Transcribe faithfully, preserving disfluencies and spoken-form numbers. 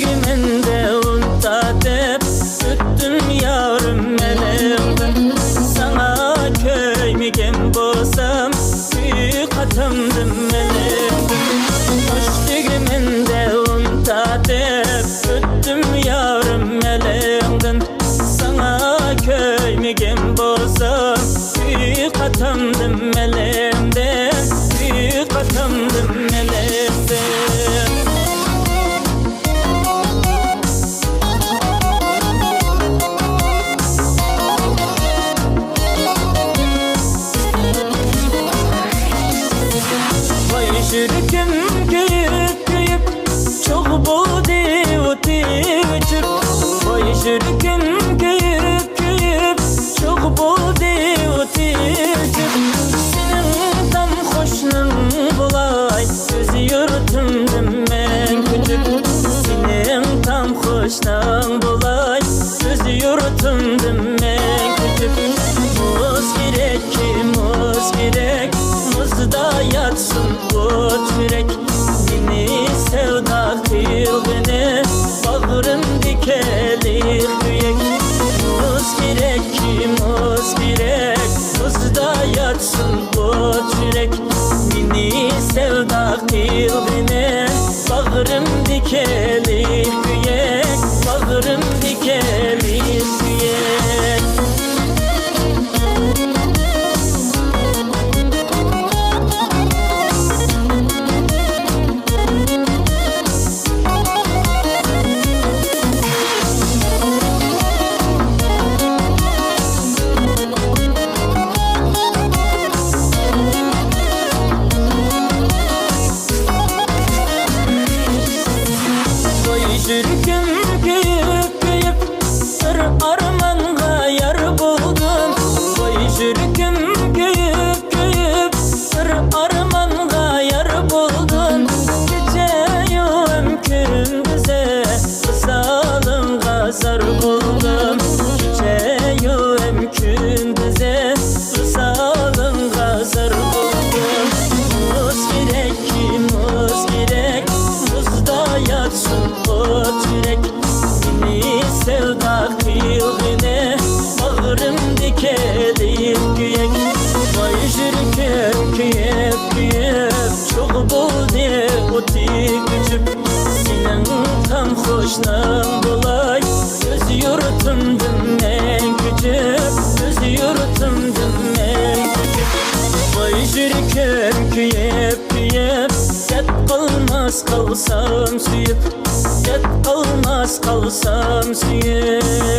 مەندە ئۇنتا دەپ ئۆتتۈم يارىم ئەلىڭدىن. ساڭا كۆيمىگەن بولسام، كۈي قاتامدىم ئەلىڭدىن. خوش تۈگمەندە ئۇنتا دەپ ئۆتتۈم يارىم ئەلىڭدىن. ساڭا كۆيمىگەن بولسام، كۈي قاتامدىم ئەلىڭدىن، كۈي قاتامدىم ئەلىڭدىن. ۋاي يۈرىكىم كۆيۈپ كۆيۈپ، چوغ بولدى ئوتى ئۆچۈپ. ۋاي يۈرىكىم كۆيۈپ كۆيۈپ، چوغ بولدى ئوتى ئۆچۈپ. سېنىڭ تام قوشناڭ بولاي، ئۆز يۇرتۇمدىن مەن كۆچۈپ. سېنىڭ تام قوشناڭ بولاي، ئۆز يۇرتۇمدىن مەن كۆچۈپ. مۇز كېرەككى مۇز كېرەك، مۇزدا ياتسۇن ئوت يۈرەك. مېنى سەۋدا قىلغىنى باغرىمدىكى لىق كۆيەك. مۇز كېرەككى مۇز كېرەك، مۇزدا ياتسۇن ئوت يۈرەك. مېنى سەۋدا قىلغىنى باغرىمدىكى لىق كۆيەك، باغرىمدىكى لىق كۆيەك. ۋاي يۈرىكىم كۆيۈپ كۆيۈپ، بىر ئارمانغا يار بولدۇم. ۋاي يۈرىكىم كۆيۈپ كۆيۈپ، بىر ئارمانغا يار بولدۇم. كېچەيۇ ھەم كۈندۈزى ۋىسالىڭغا زار بولدۇم. كېچەيۇ ھەم كۈندۈزى ۋىسالىڭغا زار بولدۇم. مۇز كېرەككى مۇز كېرەك، مۇزدا ياتسۇن ئوت يۈرەك. مېنى سەۋدا قىلغىنى باغرىمدىكى لىق كۆيەك. ۋاي يۈرىكىم كۆيۈپ كۆيۈپ، چوغ بولدى ئوتى ئۆچۈپ. سېنىڭ تام قوشناڭ بولاي، ئۆز يۇرتۇمدىن مەن كۆچۈپ، ئۆز يۇرتۇمدىن مەن كۆچۈپ. ۋاي يۈرىكىم كۆيۈپ كۆيۈپ، دەپ قالماس قالسام سۆيۈپ، دەپ قالماس قالسام سۆيۈپ.